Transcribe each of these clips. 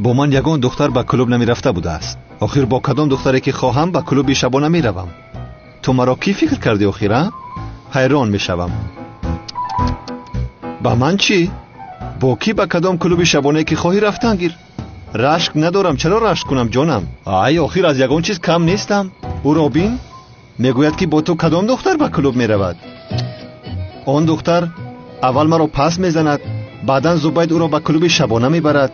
Бо ман ягон духтар ба клуб намерафта будааст. Охир бо кадом духтаре ки хоҳам ба клуби шабона меравам. Ту маро кӣ фикр кардӣ охир, а? Ҳайрон мешавам. Ба ман чӣ? Бо кӣ ба кадом клуби шабонае ки хоҳӣ рафтан гир? Рашк надорам, чаро рашк кунам ҷонам? Ай, охир аз ягон чиз кам нестам. Ӯро бин, мегӯяд ки бо ту кадом духтар ба клуб меравад. Он духтар аввал маро пас мезанад, баъдан Зубайд ӯро ба клуби шабона мебарад.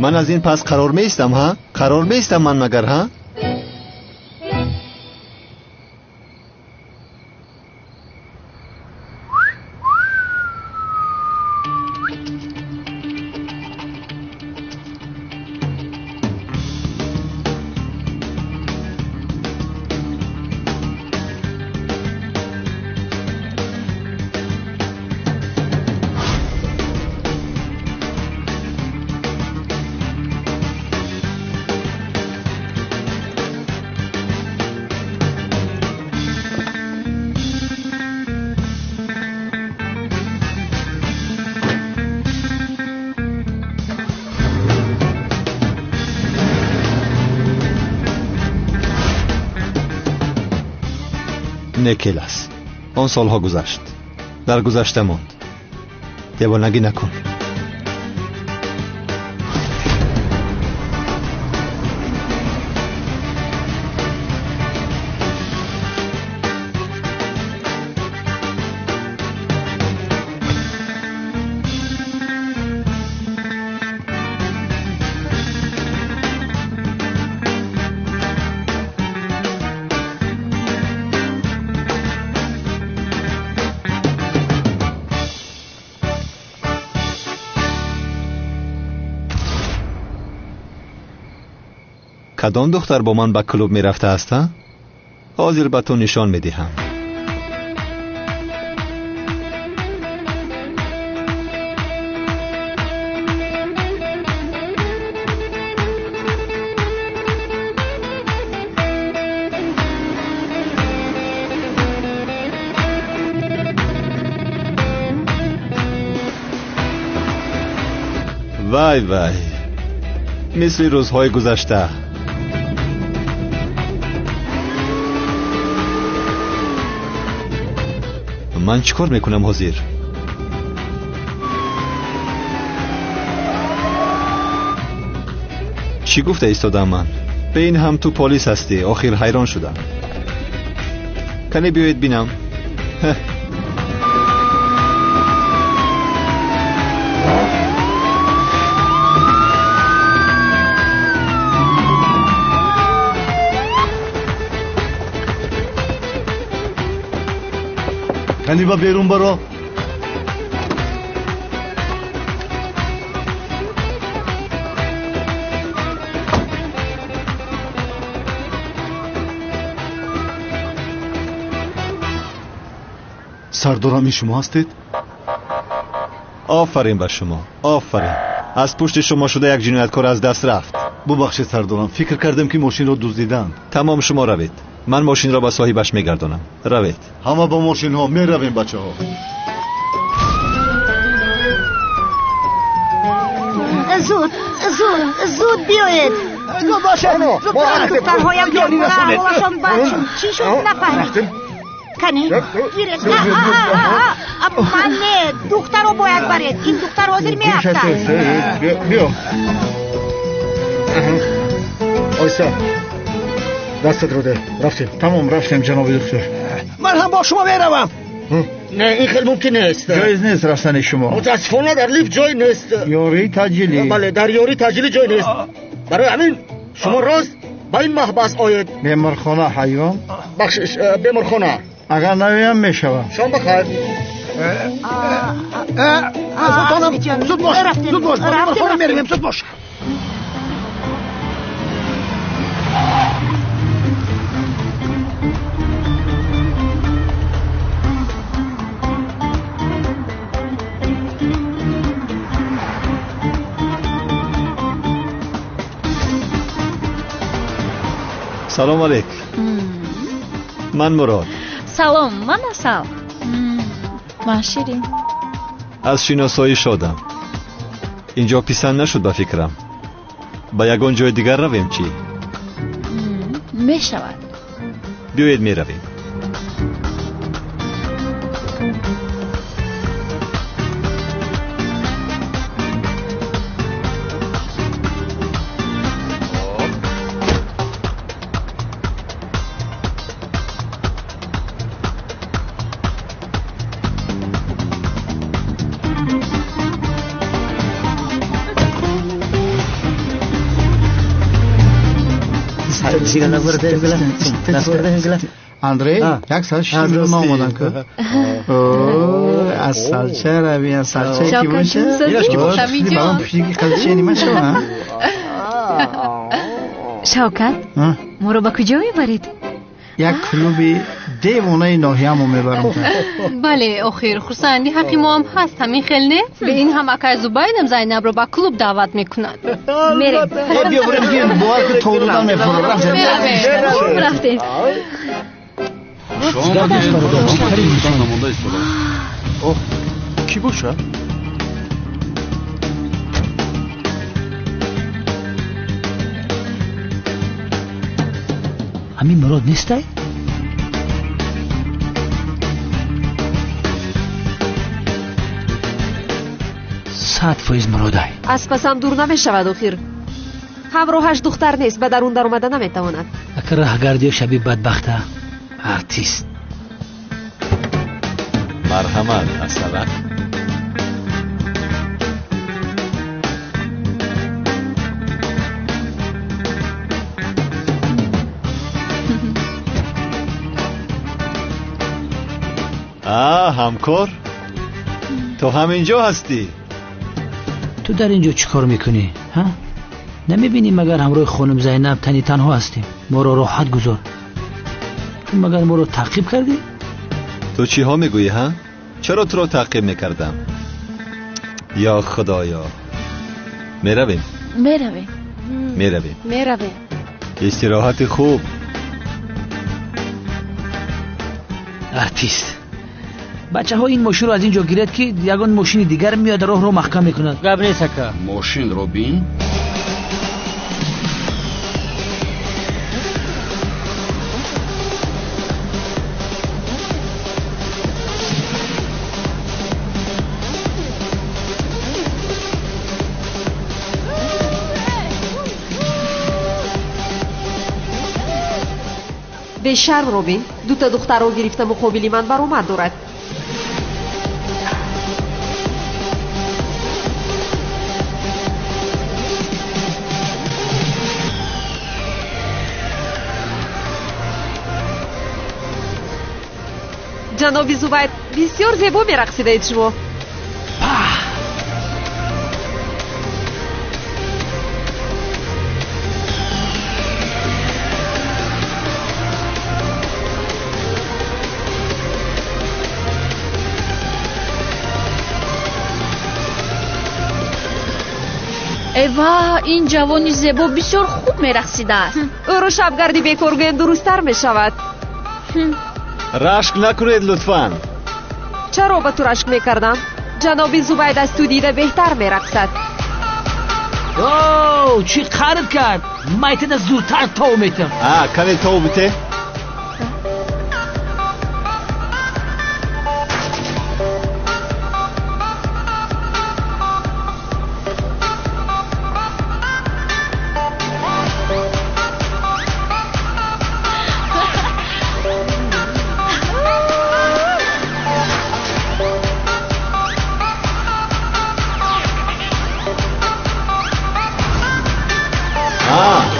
Ман аз ин пас қарор меистам, ҳа? Қарор меистам ман магар, ҳа? Некелас. Он солҳо гузашт. Дар гузашта монд. Девонагӣ накун. Кадом духтар бо ман ба клуб мерафтааст, ҳа? Ҳозир ба ту нишон медиҳам. Вай вай, мисли рӯзҳои гузашта. Ман чӣ кор мекунам ҳозир? Чӣ гуфта истодам ман? Ба ин ҳам ту полис ҳастӣ. Охир ҳайрон шудам. Кане биёед бинам. Кани ба берун баро. Сардорам, ин шумо ҳастед? Офарин ба шумо, офарин. Аз пушти шумо шуда як ҷинояткор аз даст рафт. Бубахшед сардорам, фикр кардем ки мошинро дуздиданд. Тамом, шумо равед. Ман мошинро ба соҳибаш мегардонам. Равед. Ҳама бо мошинҳо меравем, бачаҳо. Зуд, зуд, зуд биёед. Зуд бошед. Духтарҳоям ҳолашон бад шуд. Чӣ шуд нафаҳмид. Кани, гиред. Ман не, духтарро бояд баред. Ин духтар ҳозир меафтад. Биё. Ойса, дастат ро де. Рафтем. Тамом, рафтем, ҷаноби доктор. Ман ҳам бо шумо меравам. Не, ин хел мумкин нест. Ҷоиз нест рафтани шумо. Мутаассифона дар лифт ҷой нест. Ёрии таъҷилӣ. Бале, дар ёрии таъҷилӣ ҷой нест. Барои ҳамин шумо рост ба ин маҳбас оед. Беморхона ҳайвон? Бахшиш, беморхона. Агар наоям мешавам. Шом бахайр. Султонам, зуд бош, зуд бош, ба беморхона меравем, зуд бош. Салом алейк. Ман Мурод. Салом, ман Асал. Ман Ширин. Аз шиносоӣ шодам. Инҷо писанд нашуд ба фикрам. Ба ягон ҷои дигар равем чӣ? Мешавад. Биёед меравем. Андрей, як соат шишта наомадам ку. Асалча рави, асалча ки боша. Балам пушти қалча нима шава. Шавкат, моро ба куҷо мебаред? Як клуби девонаи ноҳиямо мебарам. Бале, охир хурсанди ҳаққи мо ҳам ҳаст, ҳамин хел не? Бе ин ҳам акай Зубайдам Зайнабро ба клуб даъват мекунад. Мерем. Биё бурем, биё, бовар кун то ҳудудан мефурам. Рафтем. Кӣ бошад? Ҳамин Мурод нестай? Сад фоиз Муродай. Аз пасам дур намешавад охир. Ҳамроҳаш духтар нест, ба дарун даромада наметавонад. Ака раҳгардиё шаби бадбахта. Артист. Марҳамат, асалак. Ҳамкор, ту ҳаминҷо ҳастӣ? Ту дар инҷо чӣ кор мекунӣ? Ҳа? Намебинӣ магар ҳамроҳи хонум Зайнаб тани танҳо ҳастем? Моро роҳат гузор. Ту магар моро таъқиб кардӣ? Ту чиҳо мегӯӣ, ҳа? Чаро туро таъқиб мекардам? Ё худоё. Меравем? Меравем. Меравем. Меравем. Истироҳати хуб. Артист. Бачаҳо ин мошинро аз ин ҷо гиред ки ягон мошини дигар меояд роҳро маҳкам мекунад. Гап нест ака. Мошинро бин. Бешарм Робин, дута духтарро гирифта муқобили ман баромад дорад. Ҷаноби Зубайд, бисёр зебо мерақсидаед шумо. Эва, ин ҷавони зебо бисёр хуб мерақсидааст. Ӯро шабгарди бекоргӯем дурусттар мешавад. Рашк накунед лутфан. Чаро ба ту рашк мекардам? Ҷаноби Зубайд аз ту дида беҳтар мерақсад. О, чӣ қариб кард! Майтада зудтар тов метам. Каме тов бите?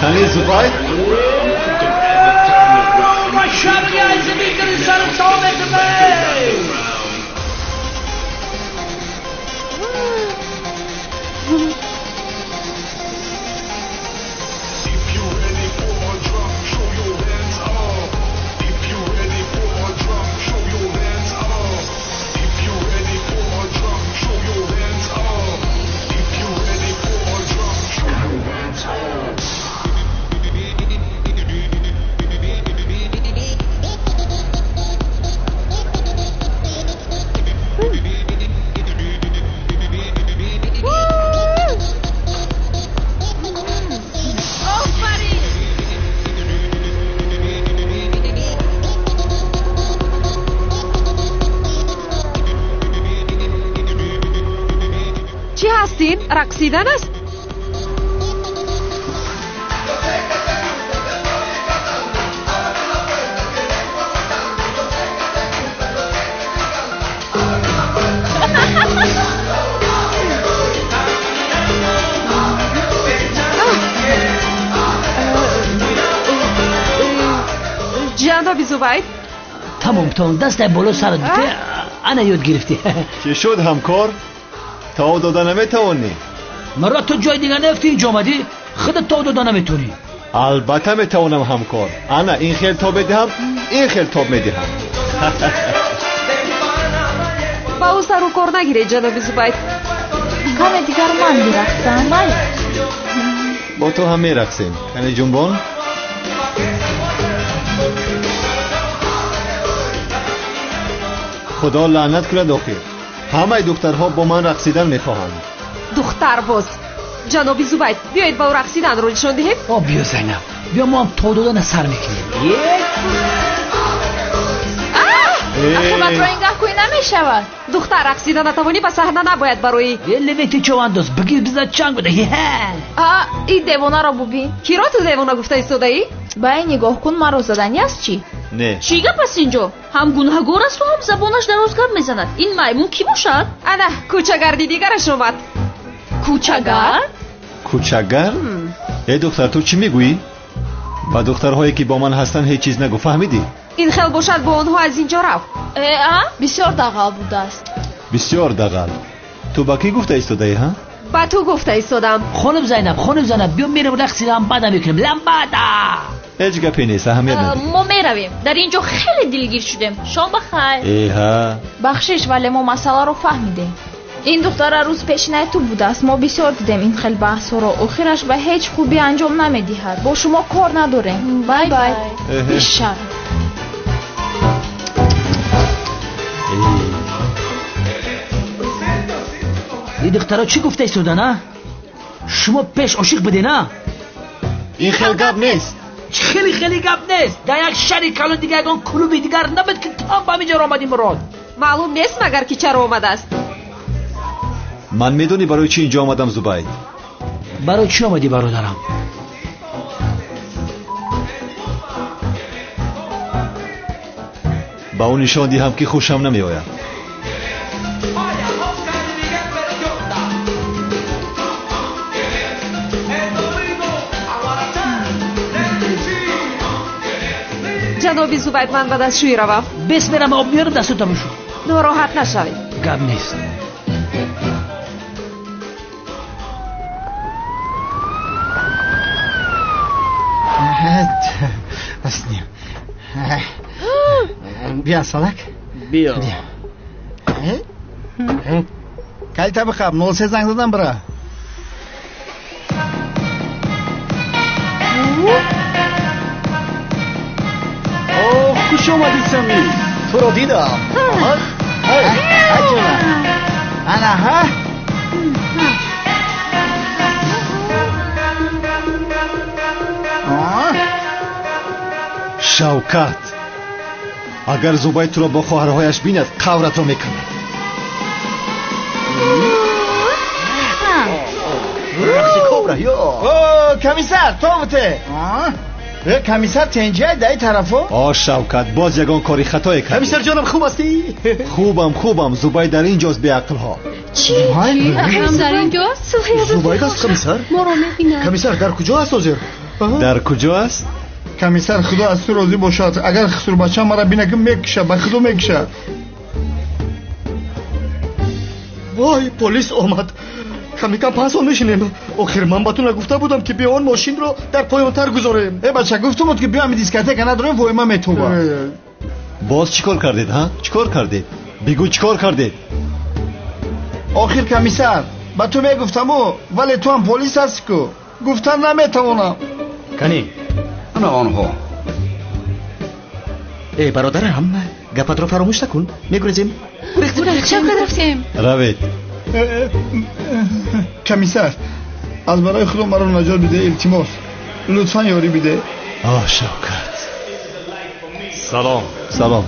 Кани Зубайд? Нахустин рақсидан аст. Ҷаноби Зубайд. Тамом, тамом, дастай боло сарат бите, ана ёд гирифтӣ. Чӣ шуд, ҳамкор? Тов дода наметавонӣ? Маро ту ҷои дигар наёфтӣ, инҷо омадӣ? Худат тов дода наметавонӣ. Албатта метавонам, ҳамкор. Ана ин хел тоб медиҳам, ин хел тоб медиҳам. Ба ӯ сару кор нагиред, ҷаноби Зубайд. Каме дигар ман бирақсам, майли? Бо ту ҳам мерақсем. Кане ҷунбон? Худо лаънат кунад охир. Ҳамаи духтарҳо бо ман рақсидан мехоҳанд. Духтарбоз. Ҷаноби Зубайд, биёед ба ӯ рақсиданро нишон диҳем. О, биё Зайнаб, биё мо ҳам то додана сар мекунем. Ахи ин гаҳ кӯй намешавад. Духтар рақсида натавонӣ, ба саҳна набояд бароӣ. Левети човандоз, бигир биза чанг буда. А, ин девонаро бубин. Киро ту девона гуфта истодаӣ? Ба ин нигоҳ кун, маро задани аст чӣ? Не. Чӣ гап аст инҷо? Ҳам гунаҳгор асту ҳам забонаш дароз гап мезанад. Ин маймун кӣ бошад? Ана, кӯчагарди дигараш омад. Кӯчагард? Кӯчагард? Э духтар, ту чӣ мегӯӣ? Ба духтарҳое ки бо ман ҳастанд ҳеҷ чиз нагӯ, фаҳмидӣ? Ин хел бошад, бо онҳо аз инҷо рав. Э, а? Бисёр дағал будааст. Бисёр дағал. Ту ба кӣ гуфта истодаӣ, ҳа? Ба ту гуфта истодам. Хонум Зайнаб, хонум Зайнаб, биё мерем рақси ламбада мекунем. Ламбада! Ҳеҷ гапе нест, аҳамият надиҳ. Мо меравем. Дар ин ҷо хеле дилгир шудем. Шом ба хайр. Эҳа. Бахшиш, вале мо масъаларо фаҳмидем. Ин духтара рӯз пешинаи ту будааст. Мо бисёр дидем ин хел баҳсҳоро. Охираш ба ҳеҷ хубӣ анҷом намедиҳад. Бо шумо кор надорем. Бай бай. Бишар. Ин духтаро чӣ гуфта истодан, а? Шумо пеш ошиқ будед, а? Ин хел гап нест. Хеле хеле гап нест. Дар як шаҳри калон дигар ягон клуби дигар набуд ки то ба ҳамин ҷо омадӣ, Мурод. Маълум нест магар ки чаро омадааст. Ман медонӣ барои чӣ инҷо омадам, Зубайд? Барои чӣ омадӣ, бародарам? Ба ӯ нишон диҳам ки хушам намеояд. Ҷаноби Зубайд, ман ба дастшӯӣ равам. Бес мерам, об меёрам, дастото бишӯ. Нороҳат нашавед. Гап нест. Биё, салак. Биё. Калита бихаб, 03 занг задам бира. Хуш омадӣ, Самир. Туро дидам. Ана, ҳа? Шавкат, агар Зубайд туро бо хоҳарҳояш бинад, қавратро мекунад. Рақси кобра, ё. О, комиссар, то буте. Комиссар тенҷай даи тарафо? О, Шавкат, боз ягон кори хатое кардӣ. Комиссар ҷонам, хуб ҳастӣ? Хубам, хубам. Зубайд дар ин ҷост, беақлҳо. Чӣ? Ҳам дар ин ҷост? Зубайд аст, комиссар? Моро мебинад. Комиссар дар куҷо аст ҳозир? Дар куҷо аст? Комиссар, худо аз ту розӣ бошад. Агар хусурбача мара бинад, ки мекуша, ба худо мекуша. Вой, полис омад. Камикам 5 сол мешинем. Охир ман ба ту нагуфта будам, ки биё он мошинро дар поёнтар гузорем. Э бача, гуфтумуд ки биё ҳами дискотека надорем, воима метоба. Боз чӣ кор кардед, ҳа? Чӣ кор кардед? Бигӯ, чӣ кор кардед? Охир комиссар, ба ту мегуфтаму, вале ту ҳам полис ҳастӣ ку. Гуфтан наметавонам. Кани, ана онҳо. Э бародарам, гапатро фаромӯш накун. Мегурезем. Гурехтем, рафтем. Равед. Комиссар, аз барои худо маро наҷот биде, илтимос. Лутфан ёрӣ биде. Оҳ, Шавкат. Салом. Салом.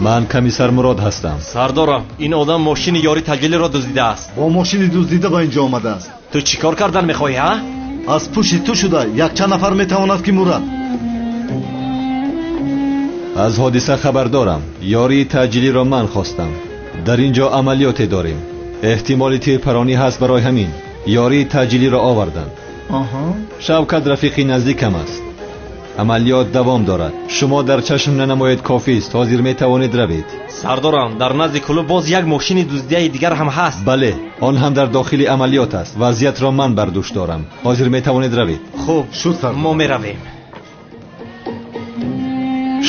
Ман комиссар Мурод ҳастам. Сардорам, ин одам мошини ёри таҷилиро дуздидааст. Бо мошини дуздида ба инҷо омадааст. Ту чӣ кор кардан мехоҳӣ, ҳа? Аз пушти ту шуда якчанд нафар метавонад ки мурад. Аз ҳодиса хабар дорам. Ёрии таъҷилиро ман хостам. Дар ин ҷо амалиёте дорем. Эҳтимоли тирпаронӣ ҳаст, барои ҳамин ёрии таъҷилиро оварданд. Шавкат рафиқи наздикам аст. Амалиёт давом дорад. Шумо дар чашм нанамоед, кофист. Ҳозир метавонед равед. Сардорам, дар назди клуб боз як мошини дуздияи дигар ҳам ҳаст. Бале, он ҳам дар дохили амалиёт аст. Вазъиятро ман бар дӯш дорам. Ҳозир метавонед равед. Хуб, мо меравем.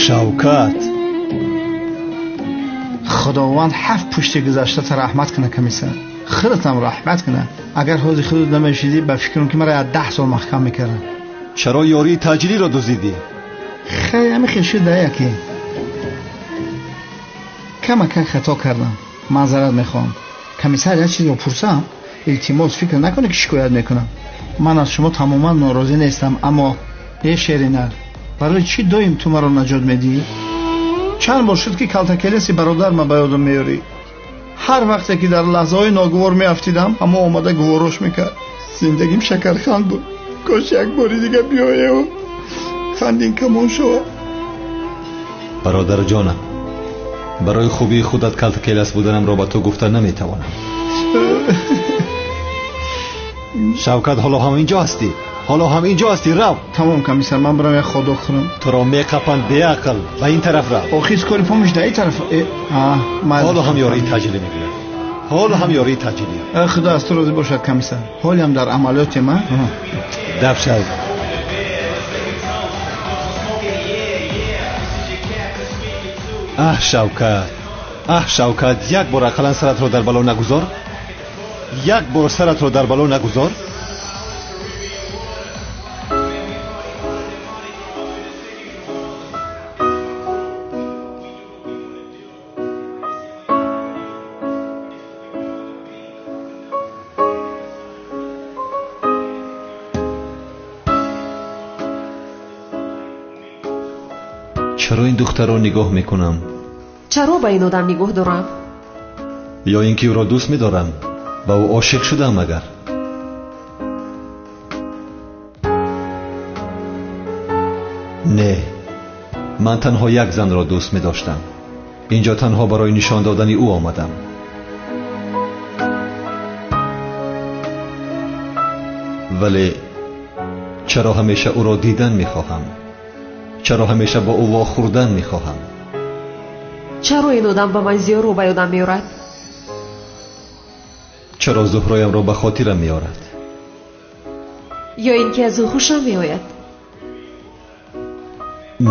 Шавкат, Худованд ҳафт пушти гузаштата раҳмат кунад, комиссар. Худатам раҳмат кунад. Агар ҳозир худат намешидӣ, ба фикрам ки маро 10 сол маҳкам мекарданд. Чаро ёрии таъҷилиро дуздидӣ? Хай, ҳамин хел шуд яке. Камакак хато кардам. Маъзарат мехоҳам. Комиссар, як чизро пурсам? Илтимос, фикр накунед ки шикоят мекунам. Ман аз шумо тамоман норозӣ нестам, аммо э шеринар, барои чӣ доим ту маро наҷот медиҳӣ? Чанд бор шуд ки калтакелеси бародарма ба ёдам меёрӣ. Ҳар вақте ки дар лаҳзаҳои ногувор меафтидам, ҳамо омада гуворош мекард. Зиндагим шакарханд буд. Кош як бори дига биёеву хандин камон шавад. Бародарҷонам, барои хубии худат калтакелас буданамро ба ту гуфта наметавонам. Шавкат, ҳоло ҳам инҷо ҳастӣ? Ҳоло ҳам инҷо ҳастӣ? Рав. Тамом, комиссар, ман барам як ходок хӯрам. Туро меқапанд, беақл. Ба ин тараф рав. Охир кори помиш да ин тараф. Ҳоло ҳам ёрии таъҷилӣ мегӯяд. Ҳоло ҳам ёрии таъҷилӣ. Худо аз ту розӣ бошад, комиссар. Ҳолиам дар амалиёте ма. Даф шав. Аҳ, Шавкат, аҳ, Шавкат, як бор ақаллан саратро дар бало нагузор. Як бор саратро дар бало нагузор. Чаро ин духтарро нигоҳ мекунам? Чаро ба ин одам нигоҳ дорам? Ё ин ки ӯро дӯст медорам, ба ӯ ошиқ шудам агар. Не, ман танҳо як занро дӯст медоштам. Инҷо танҳо барои нишон додани ӯ омадам. Вале чаро ҳамеша ӯро дидан мехоҳам? Чаро ҳамеша бо ӯ вохӯрдан мехоҳам? Чаро ин одам ба ман зиёро ба ёдам меорад? Чаро Зуҳроямро ба хотирам меорад? Ё ин ки аз ӯ хушам меояд?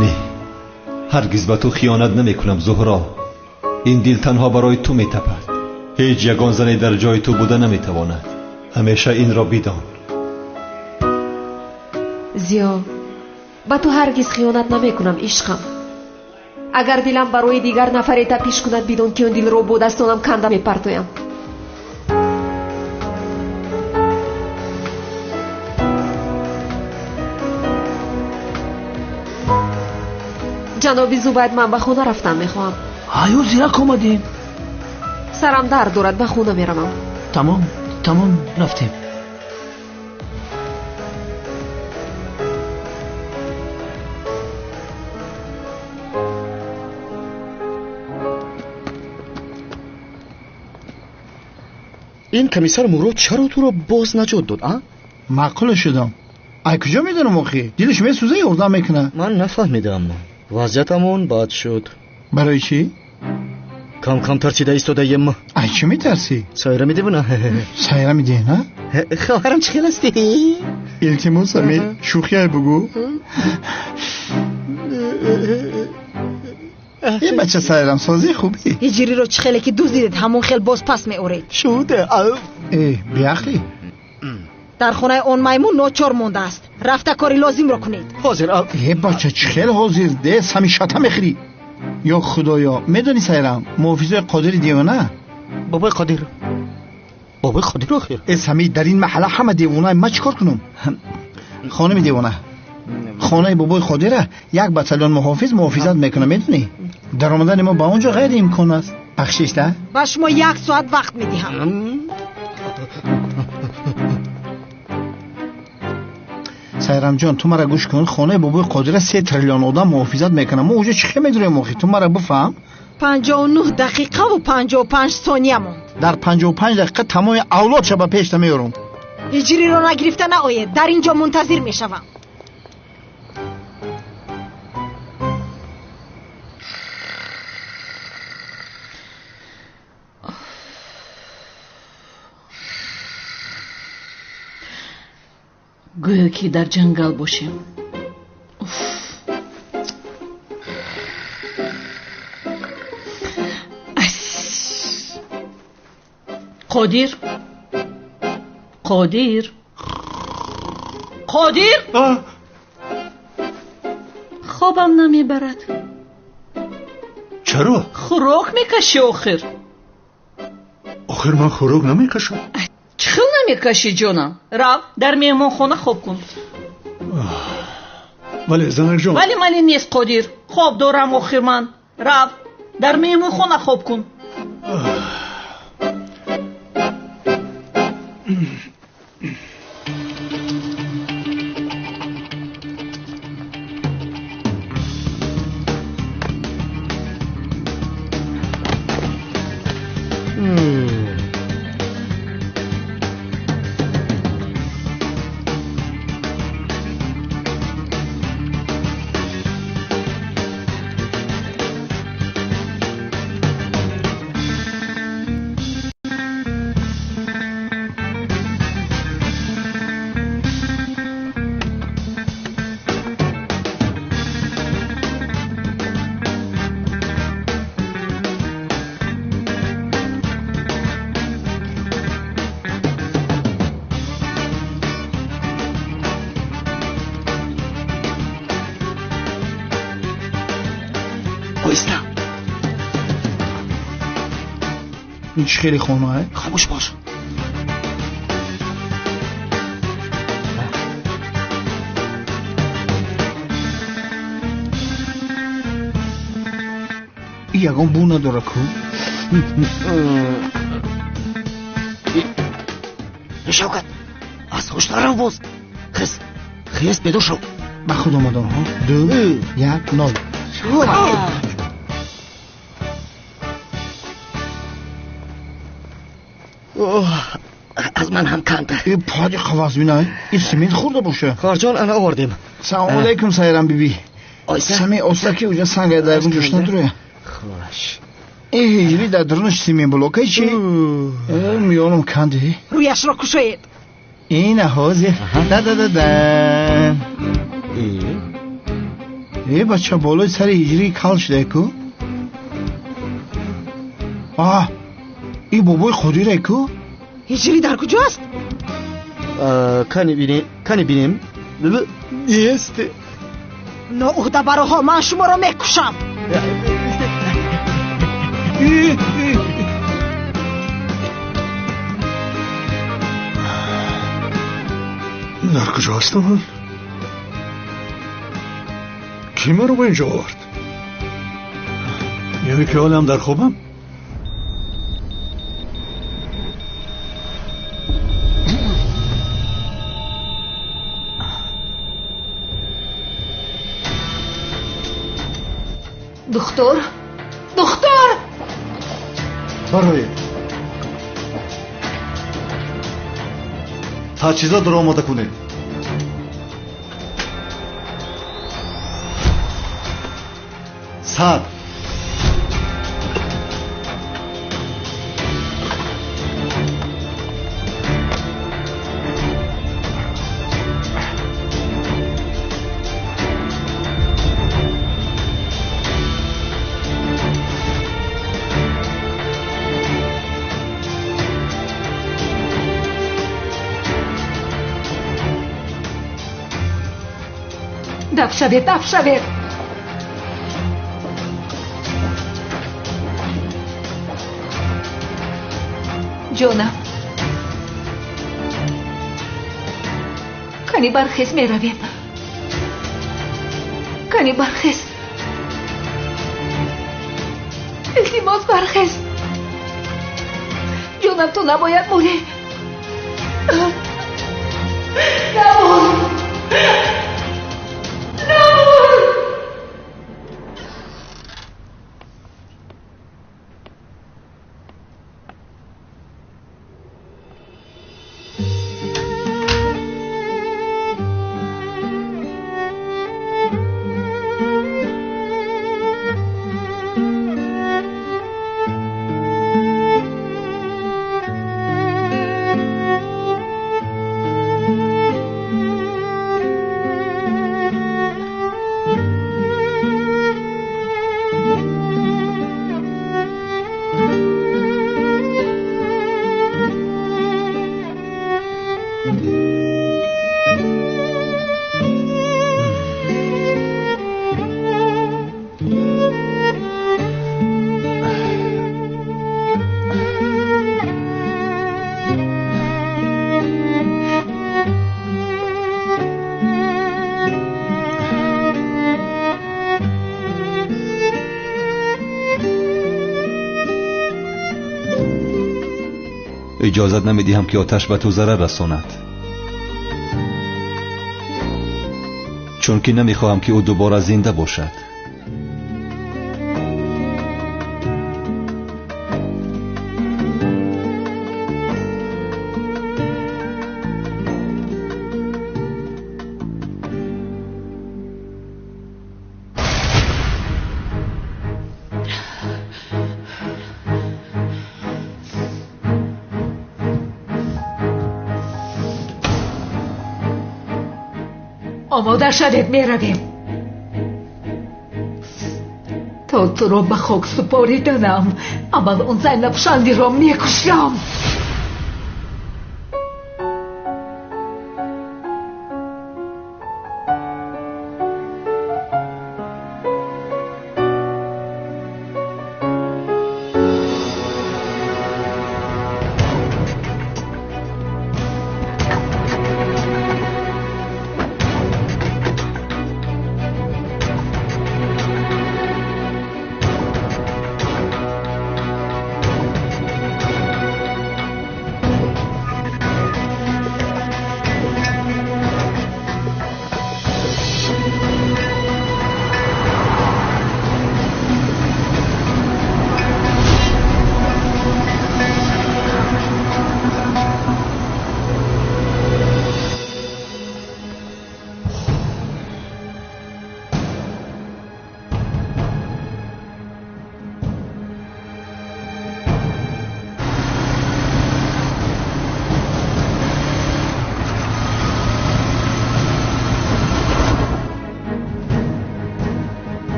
Не, ҳаргиз ба ту хиёнат намекунам, Зуҳро. Ин дил танҳо барои ту метапад. Ҳеҷ ягон зане дар ҷои ту буда наметавонад. Ҳамеша инро бидон. Зиё, ба ту ҳаргиз хиёнат намекунам, ишқам. Агар дилам барои дигар нафаре тапиш кунад, бидон ки он дилро бо дастонам канда мепартоям. Ҷаноби Зубайд, ман ба хона рафтан мехоҳам. Ҳаё, зирак омадем. Сарам дард дорад, ба хона меравам. Тамом, тамом, рафтем. Ин комиссар Мурод чаро туро боз наҷот дод, а? Маъқул шудам. Ай куҷо медонам охи? Дилаш месӯза, ёрдам мекунад. Ман нафаҳмидам. Вазъиятамон бад шуд. Барои чӣ? Кам-кам тарсида истодаем. Ай чӣ метарсӣ? Сайра медивона. Сайра медиҳ, на? Хоҳарам, чӣ хел ҳастӣ? Илтимос, Амир, шӯхиай бугӯ. Е бача сайрамсозӣ хубӣ. Ҳиҷриро чӣ хеле ки дуздидед, ҳамон хел боз пас меоред. Шуд. Э, беақлӣ. Дар хонаи он маймун ночор мондааст. Рафта кори лозимро кунед. Ҳозир. Е бача, чӣ хел ҳозир? Де ҳамишата мехӯрӣ. Ё худоё, медонӣ Сайрам, муҳофизои Қодири девона? Бобои Қодир. Бобои Қодир охир. Э Самид, дар ин маҳалла ҳама девона, ман чӣ кор кунам? Хонуми девона, хонаи бобои Қодира як батальон муҳофиз муҳофизат мекунад, медонӣ? Даромадани мо ба он ҷо ғайриимкон аст. Бахшиш да? Ба шумо як соат вақт медиҳам. Сайрамҷон, ту мара гӯш кун. Хонаи бобои Қодира 3 триллион одам муҳофизат мекунад. Мо уҷо чӣ хел медурем охи? Ту мара бифаҳм. 59 дақиқаву 55 сония монд. Дар 55 дақиқа тамоми авлодша ба пешта меёрам. Ҳиҷриро нагирифта наоед. Дар ин ҷо мунтазир мешавам. Гӯё ки дар ҷангал бошем. Қодир, Қодир, Қодир, хобам намебарад. Чаро? Хӯрок мекашӣ охир. Охир ман хӯрок намекашам. Чӣ хел намекашӣ, ҷонам? Рав, дар меҳмонхона хоб кун. Вале занакҷон. Вале мале нест, Қодир. Хоб дорам охир ман. Рав, дар меҳмонхона хоб кун. Ин чӣ хеле хонае? Хомӯш бош. Ин ягон бу надора ку? Шавкат, аз ҳуш нарав боз. Хез, хез, бедор шав. Ба худ омадам. 2 1 0. Аз ман ҳам канда. Поди қаваз бинай. Ин семент хӯрда боша. Хоҳарҷон, ана овардем. Салом алейкум, Сайрам биби. Сами оста ки уҷа санга дар ягон ҷош надуроя. Хош. Ин ҳиҷрӣ дар дарунаш семент блокай чи? Миёнам канди. Рӯяшро кушоед. Ина ҳозир. Да-да-да-да. Э, бача, болои сари ҳиҷрӣ кал шуда ку? А, ин бобои Қодире ку? Ҳиҷрӣ дар куҷост? Кани бинем, кани бинем. Нест. Ноуҳдабароҳо, ман шуморо мекушам. Дар куҷо ҳастам ман? Кӣ маро ба инҷо овард? Яъне ки ҳолам дар хобам? Духтур, духтур! Бароед. Таҷҳизотро омода кунед. Сад. Даф шавед, даф шавед! Ҷонам, кани бархез, меравем. Кани бархез. Илтимос, бархез. Ҷонам, ту набояд мурӣ. Намур. Намур. Иҷозат намедиҳам, ки оташ ба ту зарар расонад, чунки намехоҳам, ки ӯ дубора зинда бошад. Омода шавед, меравем. То туро ба хок супориданам, аввал он Зайнаб Шандиро мекушам.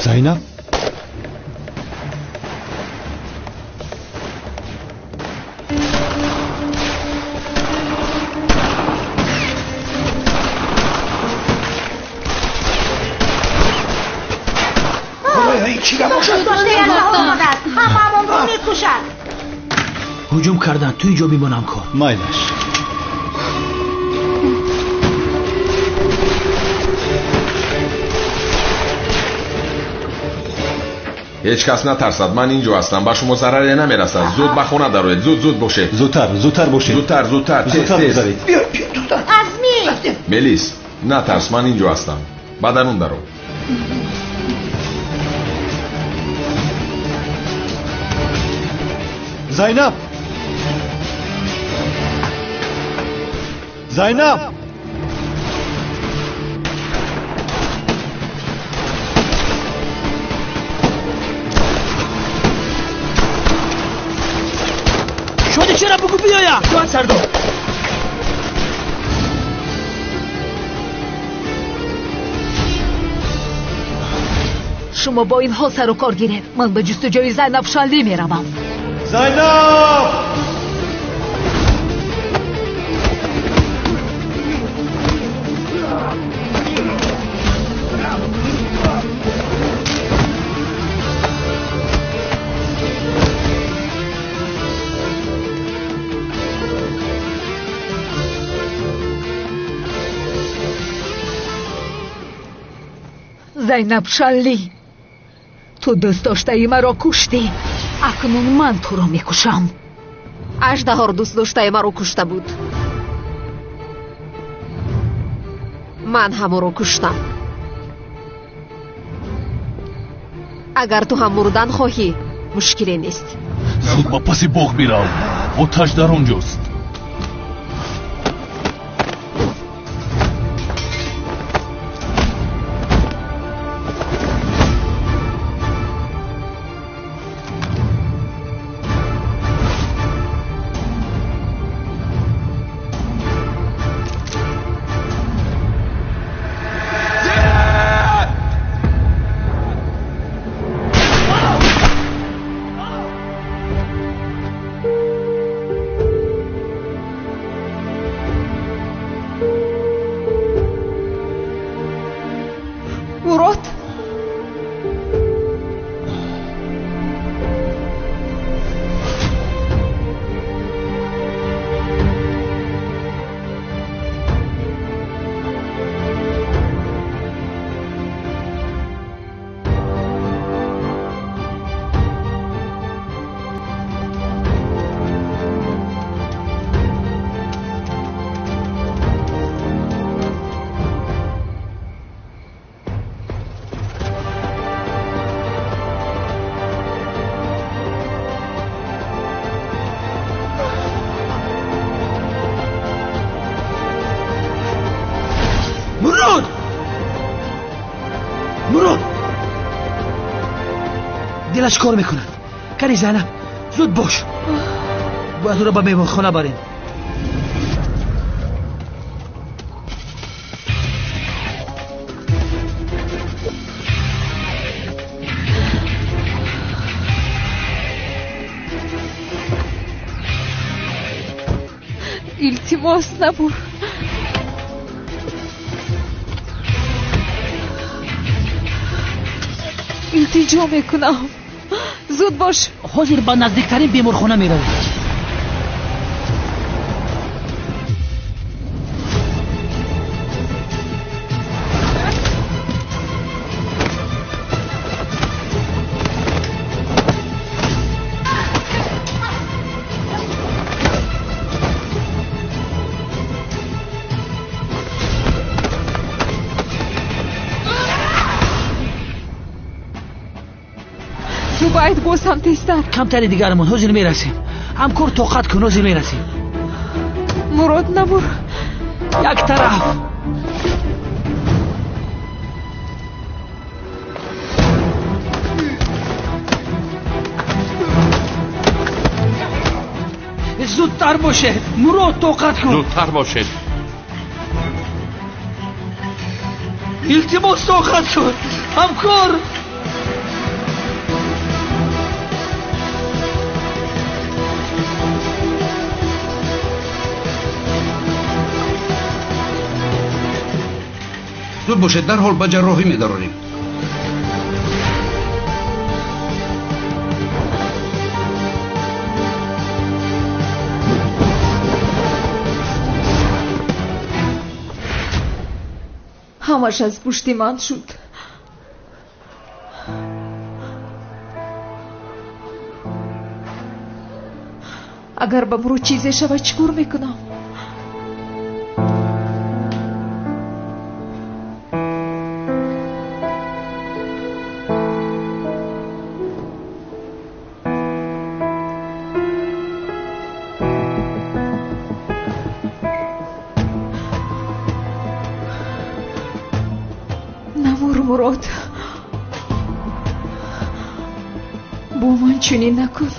Зайнаб, ҳуҷум кардан, ту инҷо бимонам кор. Майлаш. Ҳеҷ кас натарсад, ман инҷо ҳастам, ба шумо зараре намерасад. Зуд ба хона дароед, зуд зуд бошед. Зудтар, зудтар бошед. Зудтар, зудтар, тез тез. Азми! Мелис, натарс, ман инҷо ҳастам. Ба дарун даро. Зайнаб! Зайнаб! Шоди чера бугу биёя? Ҷон сардор. Шумо бо инҳо сару кор гиред. Ман ба ҷустуҷӯи Зайнаб Шанлӣ меравам. Зайнаб! Зайнаб Шанлӣ, ту дӯстдоштаи маро куштӣ. Акнун ман туро мекушам. Аждаҳор дӯстдоштаи маро кушта буд. Ман ҳам ӯро куштам. Агар ту ҳам мурдан хоҳӣ, мушкиле нест. Зуд ба паси боғ бирав. Оташ дар он ҷост. دلش کار میکند. کاری زینب زود باش. باید او را به میهمانخانه بریم. Илтимос набур. Илтиҷо мекунам. Зуд бош. Ҳозир ба наздиктарин беморхона меравем. Зубайд, боз ҳам тезтар. Камтари дигарамон, ҳозир мерасем. Ҳамкор, тоқат кун, ҳозир мерасем. Мурод, набур. Як тараф. Зудтар бошед. Мурод, тоқат кун. Зудтар бошед. Илтимос, тоқат кун. Ҳамкор. Зуд бошед, дарҳол ба ҷарроҳӣ медарорем. Ҳамаш аз пушти ман шуд. Агар ба Мурод чизе шавад, чӣ кор мекунам? Мурод, бо ман чунин накун.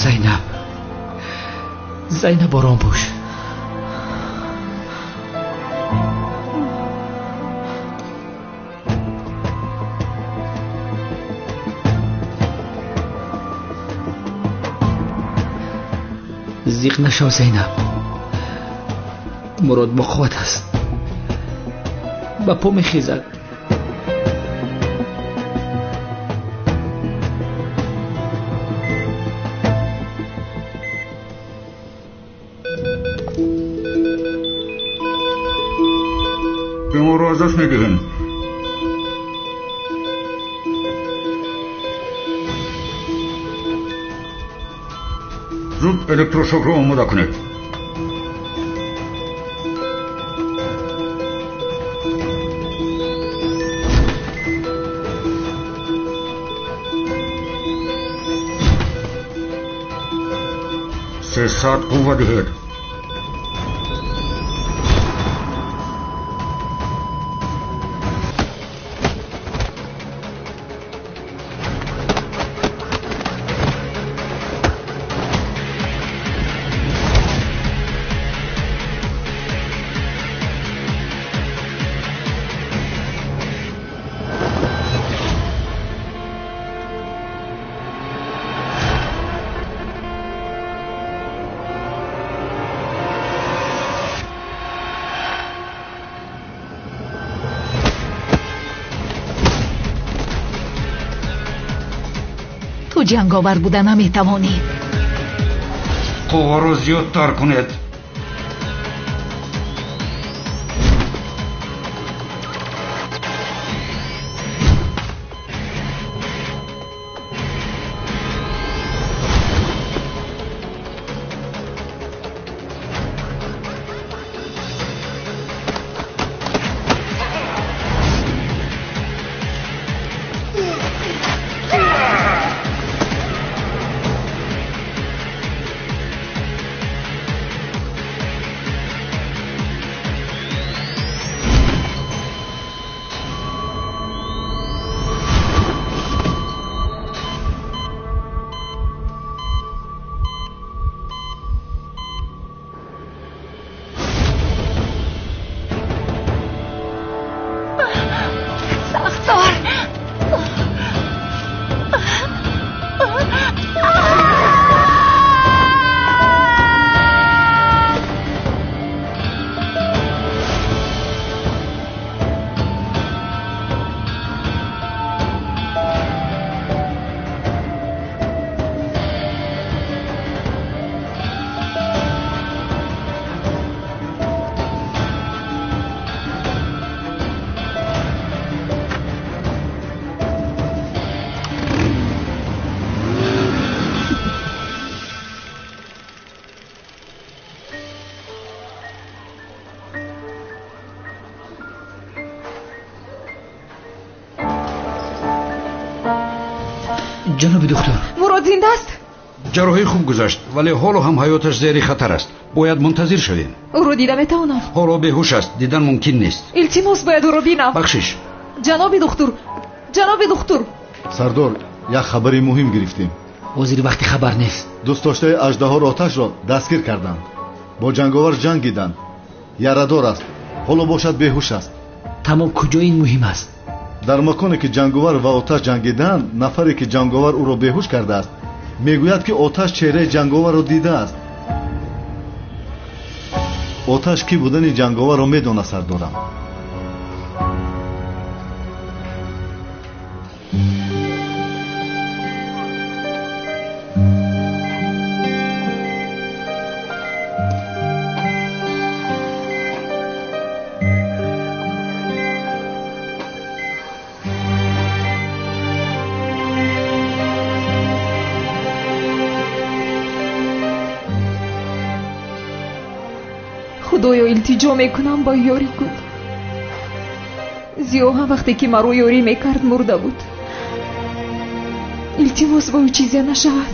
Зайнаб, Зайнаб, ором бош. Зиқ нашав, Зайнаб. Мурод бо қувват аст, ба по мехезад. Беморро аз даст медиҳем. Зуд электрошокро омода кунед. 300 қувва диҳед. Ту ҷанговар буда наметавонӣ. Қувваро зиёдтар кунед. Ҷаноби духтур, Мурод зинда аст? Ҷарроҳӣ хуб гузашт, вале ҳоло ҳам ҳаёташ зери хатар аст. Бояд мунтазир шавем. Ӯро дида метавонам? Ҳоло беҳуш аст, дидан мумкин нест. Илтимос, бояд ӯро бинам. Бахшиш. Ҷаноби духтур, ҷаноби духтур. Сардор, як хабари муҳим гирифтем. Ҳозир вақти хабар нест. Дӯстдоштаи аждаҳоро оташро дастгир карданд. Бо ҷанговар ҷангиданд. Ярадор аст, ҳоло бошад беҳуш аст. Тамом, куҷо ин муҳим аст? Дар маконе ки ҷанговар ва оташ ҷангиданд, нафаре ки ҷанговар ӯро беҳуш кардааст, мегӯяд ки оташ чеҳраи ҷанговарро дидааст. Оташ кӣ будани ҷанговарро медонад, сардорам. Худоё, илтиҷо мекунам, ба ёрӣ кун. Зиё ҳам вақте ки маро ёрӣ мекард мурда буд. Илтимос, ба ӯ чизе нашавад.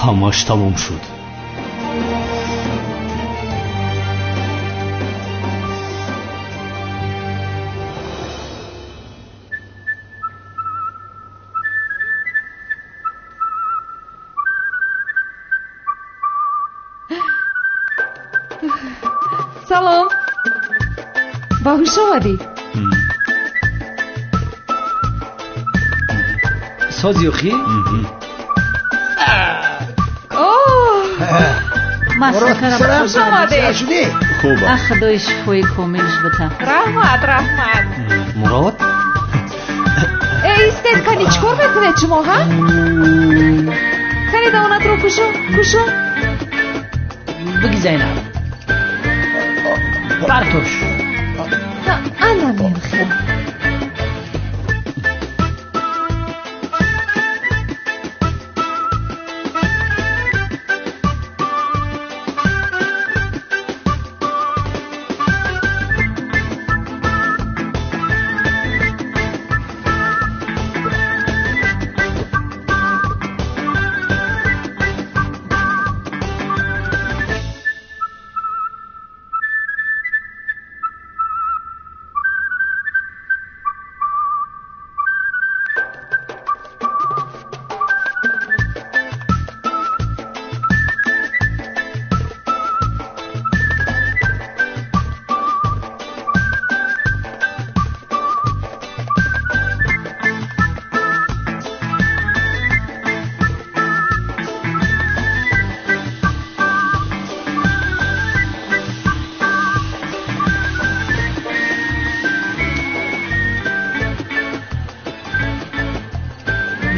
Ҳамаш тамом шуд. Салом. Ба ҳуш омадӣ? Сози охи? Хуш омадед. Хуб. Худои шифои комилш бита. Раҳмат, раҳмат. Мурод? Э, истед, кани чӣ кор мекунед шумо, ҳа? Кани давонатро кушо, кушо. Биги Зайнаб. Партош. Ана менхел.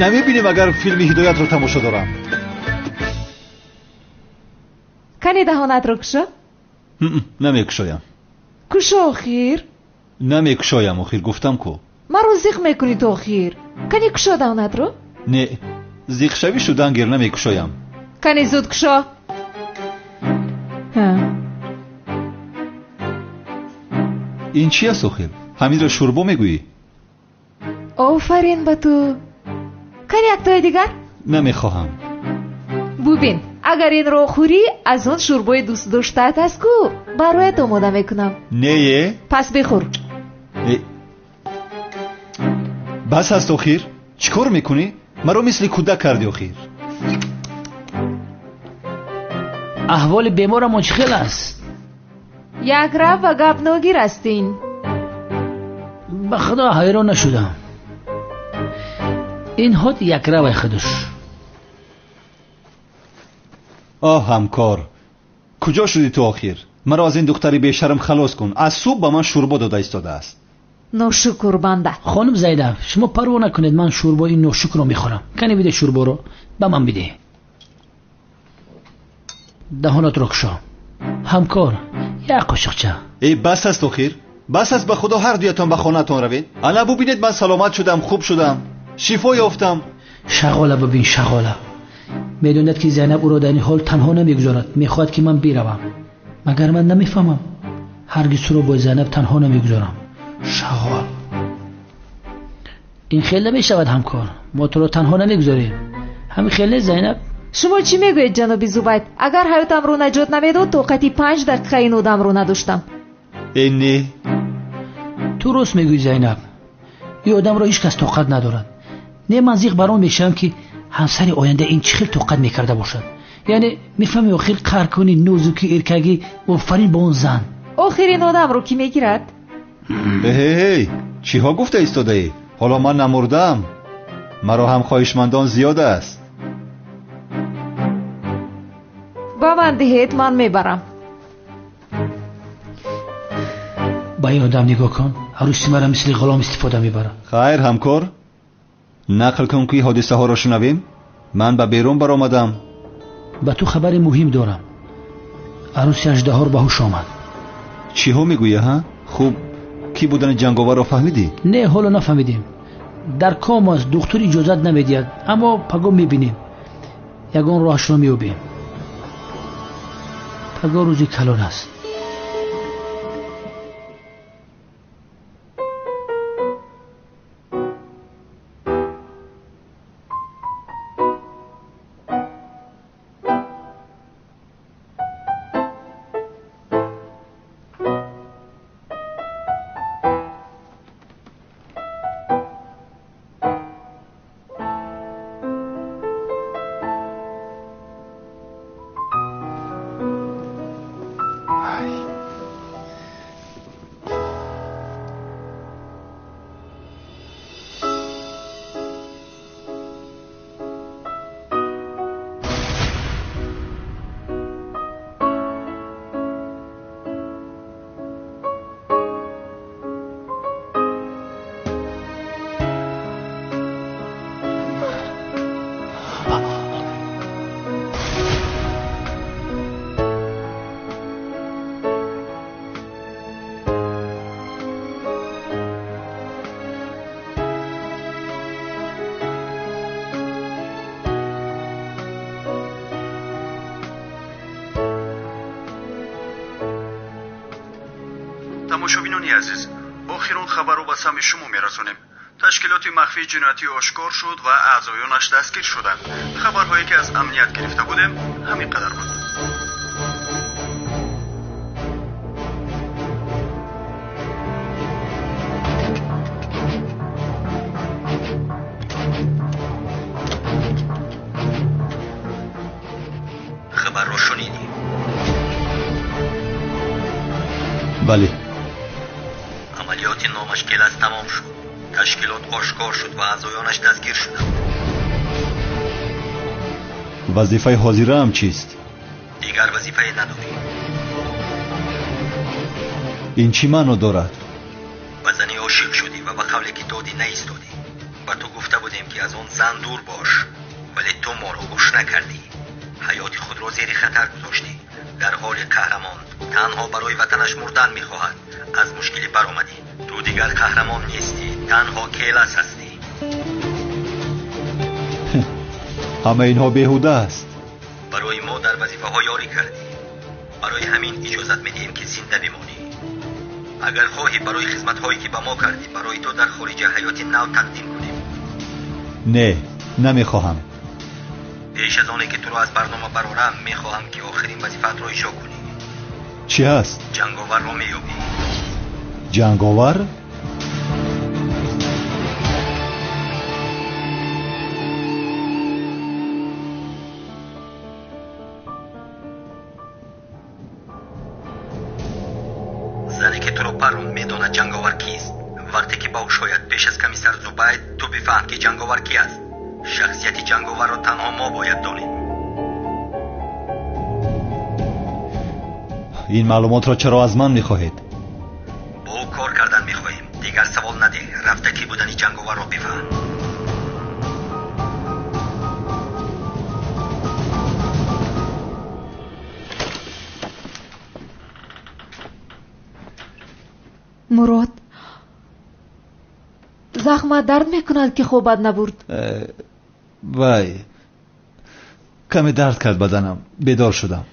Намебинем агар филми ҳидоятро тамошо дорам. Кани даҳонатро кушо. Намекушоям. Кушо охир. Намекушоям охир, гуфтам ку. Маро зиқ мекунӣ ту охир. Кани кушо даҳонатро. Не, зиқшавӣ шудан гир, намекушоям. Кани зуд кушо. Ин чи аст охир? Ҳаминро шӯрбо мегӯӣ? Офарин ба ту. Кани яктои дигар? Намехоҳам. Бубин, агар инро хӯрӣ, аз он шӯрбои дӯстдоштаат аст ку, бароят омода мекунам. Не. Пас бихӯр. Бас аст охир. Чӣ кор мекунӣ? Маро мисли кӯдак кардӣ охир. Аҳволи беморамон чӣ хел аст? Якрав ва гапногир ҳастин. Ба худо ҳайрон нашудам. Ин ҳод якравай худаш. Оҳ ҳамкор, куҷо шудӣ ту охир? Маро аз ин духтари бешарм халос кун. Аз субҳ ба ман шӯрбо дода истодааст. Ношукр банда. Хонум Зайнаб, шумо парво накунед, ман шӯрбои ин ношукрро мехӯрам. Кане биде шӯрборо, ба ман биде. Даҳонатро кушо. Ҳамкор, як қошиқча. Э, бас аст охир. Бас аст, ба худо ҳар дуятон ба хонаатон равед. Ана бубинед, ман саломат шудам, хуб шудам. Шифо ёфтам. Шағола бибин, шағола. Медонад ки Зайнаб ӯро дар ин ҳол танҳо намегузорад. Мехоҳад ки ман биравам. Магар ман намефаҳмам? Ҳаргиз туро бо Зайнаб танҳо намегузорам. Шағол. Ин хел намешавад ҳамкор. Мо туро танҳо намегузорем. Ҳамин хел нест Зайнаб? Шумо чӣ мегӯед ҷаноби Зубайд? Агар ҳаётамро наҷот намедод, тоқати 5 дақиқа ин одамро надоштам. Э не. Ту рост мегӯӣ Зайнаб. Ин одамро ҳеҷ кас тоқат надорад. Не, ман зиқ бар он мешавам ки ҳамсари оянда ин чӣ хел тоқат мекарда бошад. Яъне мефаҳми охир қаҳркунӣ, нозукӣ, эркагӣ, офарин ба он зан. Охир ин одамро кӣ мегирад? Эй, чиҳо гуфта истодаӣ? Ҳоло ман намурдаам. Маро ҳам хоҳишмандон зиёд аст. Ба ман диҳед, ман мебарам. Ба ин одам нигоҳ кун. Арӯси маро мисли ғулом истифода мебарад. Хайр ҳамкор, нақл кун ки ҳодисаҳоро шунавем. Ман ба берун баромадам. Ба ту хабари муҳим дорам. Арӯси аждаҳор ба ҳуш омад. Чиҳо мегӯӣ, ҳа? Хуб, кӣ будани ҷанговарро фаҳмидӣ? Не, ҳоло нафаҳмидем. Дар ком аст, духтур иҷозат намедиҳад, аммо паго мебинем. Ягон роҳашро меёбем. Паго рӯзи калон аст. Тамошобинони азиз, охирон хабарро ба самъи шумо мерасонем. Ташкилоти махфии ҷиноятӣ ошкор шуд ва аъзоёнаш дастгир шуданд. Хабарҳое ки аз амният гирифта будем ҳамин қадар буд. Хабарро шунидӣ? Бале. Амалиёти номаш Келас тамом шуд. Ташкилот ошкор шуд ва аъзоёнаш дастгир шуданд. Вазифаи ҳозираам чист? Дигар вазифае надорӣ. Ин чӣ маъно дорад? Ба зане ошиқ шудӣ ва ба қавле ки додӣ наистодӣ. Ба ту гуфта будем ки аз он зан дур бош, вале ту моро гӯш накардӣ. Ҳаёти худро зери хатар гузоштӣ. Дар ҳоли қаҳрамон танҳо барои ватанаш мурдан мехоҳад. Аз мушкилӣ баромадӣ. Ту дигар қаҳрамон нестӣ, танҳо Келас ҳастӣ. Ҳама инҳо беҳуда аст. Барои мо дар вазифаҳо ёрӣ кардӣ. Барои ҳамин иҷозат медиҳем ки зинда бимонӣ. Агар хоҳӣ барои хизматҳое ки ба мо кардӣ, барои ту дар хориҷа ҳаёти нав тақдим кунем. Не, намехоҳам. Пеш аз оне ки туро аз барнома барорам, мехоҳам ки охирин вазифаатро иҷро кунӣ. Чӣ ҳаст? Ҷанговарро меёбӣ. Ҷанговар? Зане ки туро паронд медонад ҷанговар кист. Вақте ки ба ӯ шояд пеш аз комиссар Зубайд, ту бифаҳм ки ҷанговар ки аст. Шахсияти ҷанговарро танҳо мо бояд донем. Ин маълумотро чаро аз ман мехоҳед? Бо ӯ кор кардан мехоҳем. Дигар савол надеҳ. Рафта кӣ будани ҷанговарро бифаҳм. Мурод, захмат дард мекунад ки хобат набурд? Вай, каме дард кард баданам, бедор шудам.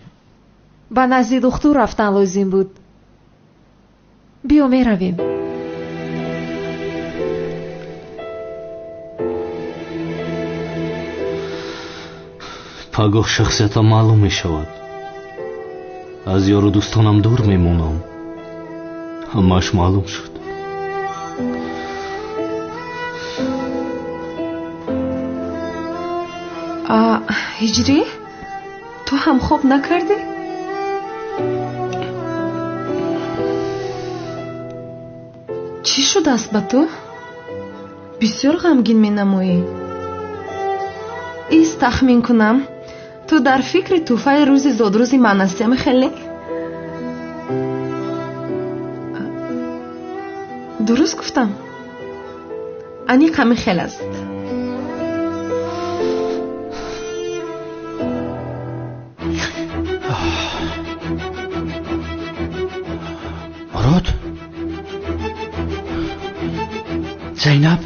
Ба назди духтур рафтан лозим буд. Биё меравем. Пагоҳ шахсиятам маълум мешавад. Аз ёру дӯстонам дур мемонам. Ҳамааш маълум шуд. Ҳиҷрӣ, ту ҳам хоб накардӣ? Чӣ шудааст ба ту? Бисёр ғамгин менамоӣ. Ист тахмин кунам, ту дар фикри тӯҳфаи рӯзи зодрӯзи ман ҳастӣ, ами хеле? Дуруст гуфтам? Аниқ ҳамин хел аст. Мурод? Зайнаб?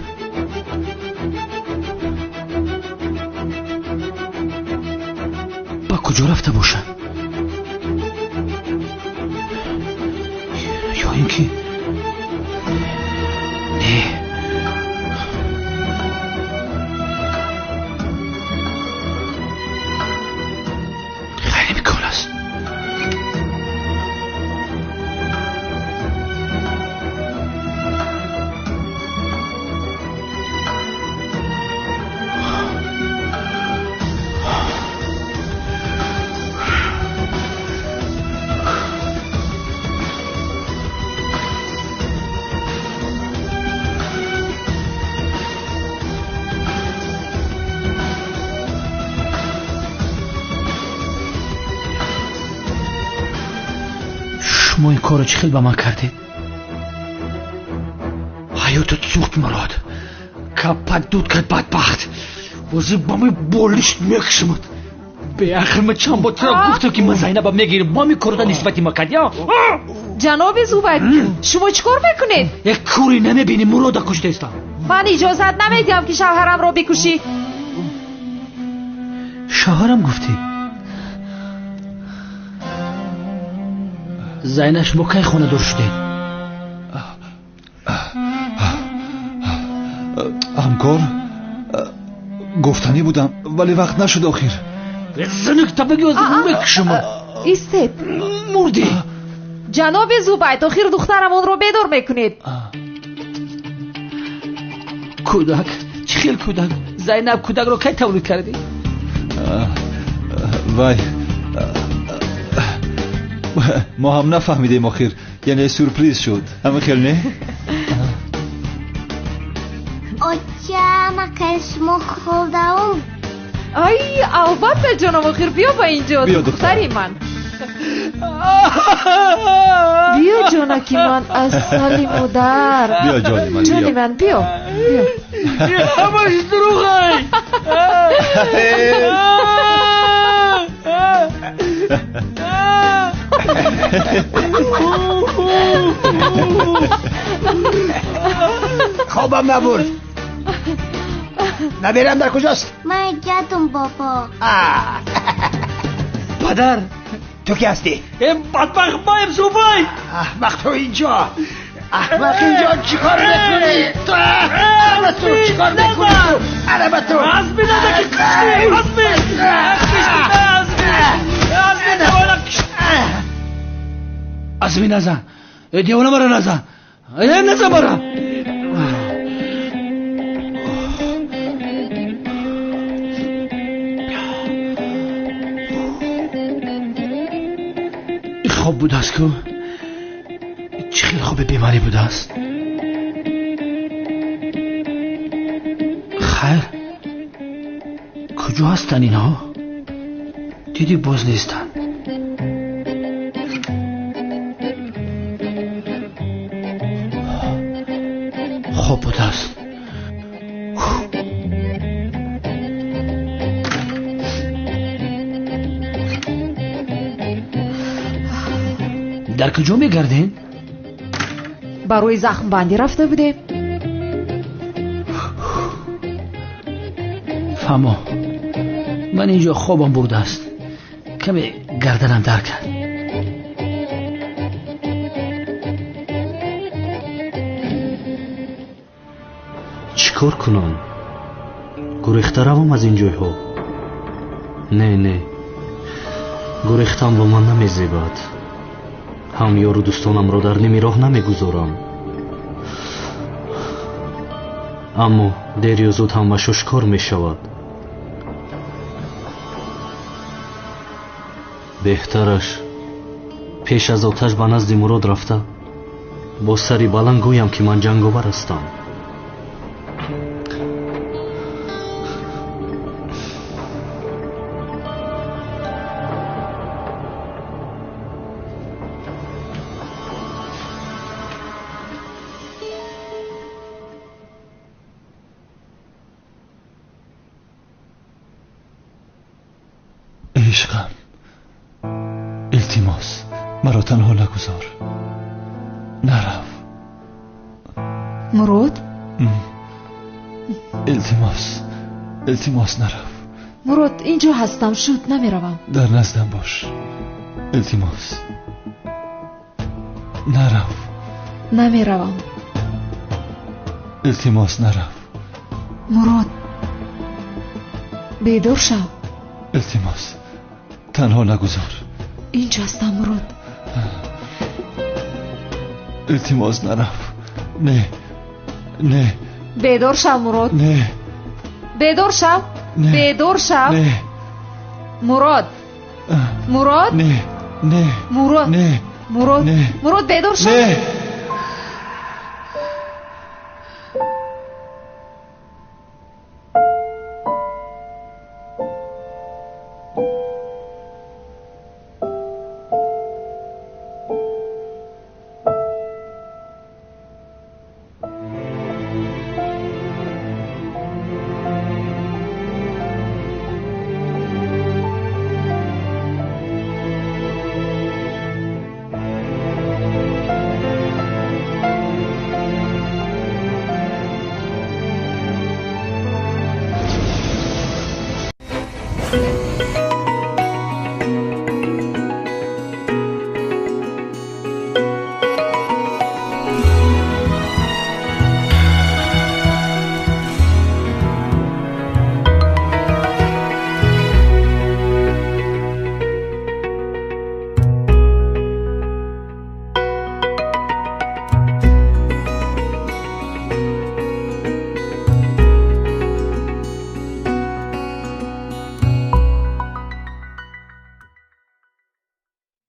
Ба куҷо рафта бошад? Ё ин ки не, ғайриимкон аст. Шумо ин корро чӣ хел ба ман кардед? Ҳаётат сӯхт, Мурод. Каппат дуд кард, бадбахт. Ҳозир ба ман болишт мекушамад. Беахир ман чанд бор туро гуфтам ки ман Зайнаба мегирам. Бо ҳамин корро нисбати ма кардӣ? Ҷаноби Зубайд, шумо чӣ кор мекунед? Як кӯре намебинӣ, Мурода куштаистам. Ман иҷозат намедиҳам ки шавҳарамро бикушӣ. Шавҳарам гуфтӣ? Зайнаб, шумо кай хонадор шудед? Ҳамкор, гуфтанӣ будам, вале вақт нашуд охир. Занак табаги мекушам. Истед. Мурдӣ. Ҷаноби Зубайд, охир духтарамонро бедор мекунед. Кӯдак, чӣ хел кӯдак? Зайнаб, кӯдакро кай тавлид кардӣ? Вай, мо ҳам нафаҳмидем охир, яъне сюрприз шуд. Ҳамин хел не? Оча, макай шумо хӯрдаум? Ай, албатта ҷоном, охир биё ба инҷо, духтари ман. Биё ҷонаки ман, асали модар. Биё ҷони ман, ҷони ман, биё. Ҳамаш дурӯғай. Хобам набурд. Набирам дар куҷост? Ман ҷадум бобо. Падар, ту ки ҳастӣ? Бадбахт маем Зубайд. Аҳмақ, ту инҷо. Аҳмақ, инҷо чӣ кор мекунӣ? Ту араба ту чӣ кор мекунӣ? Ту араба ту. Азми надаки кушти. Азми. Азми. Азми назан. Девона мара назан. Назан мара. Хоб будааст ку? Чӣ хел хоби бемарӣ будааст? Хайр, куҷо ҳастанд инҳо? Дидӣ боз нестанд. Хоб будааст. Дар куҷо мегардем? Барои захмбандӣ рафта будем. Фаҳмо, ман инҷо хобам бурдааст. Каме гарданам дард кард. Чӣ кор кунам? Гурехта равам аз ин ҷойҳо? Не, не, гурехтан ба ман намезебад. Ҳам ёру дӯстонамро дар ними роҳ намегузорам. Аммо дер ё зуд ҳамааш ошкор мешавад. Беҳтараш пеш аз оташ ба назди Мурод рафта бо сари баланд гӯям, ки ман ҷанговар ҳастам. Ишқам, илтимос, маро танҳо нагузор. Нарав. Мурод? Илтимос, илтимос, нарав. Мурод, инҷо ҳастам, шуд, намеравам. Дар наздам бош. Илтимос. Нарав. Намеравам. Илтимос, нарав. Мурод, бедор шав. Илтимос, танҳо нагузор. Инҷо ҳастам, Мурод. Илтимос, нарав. Не, не. Бедор шав, Мурод. Не. Бедор шав. Бедор шав. Не. Мурод. Мурод. Не, не. Мурод. Не. Мурод. Не. Мурод, бедор шав. Не.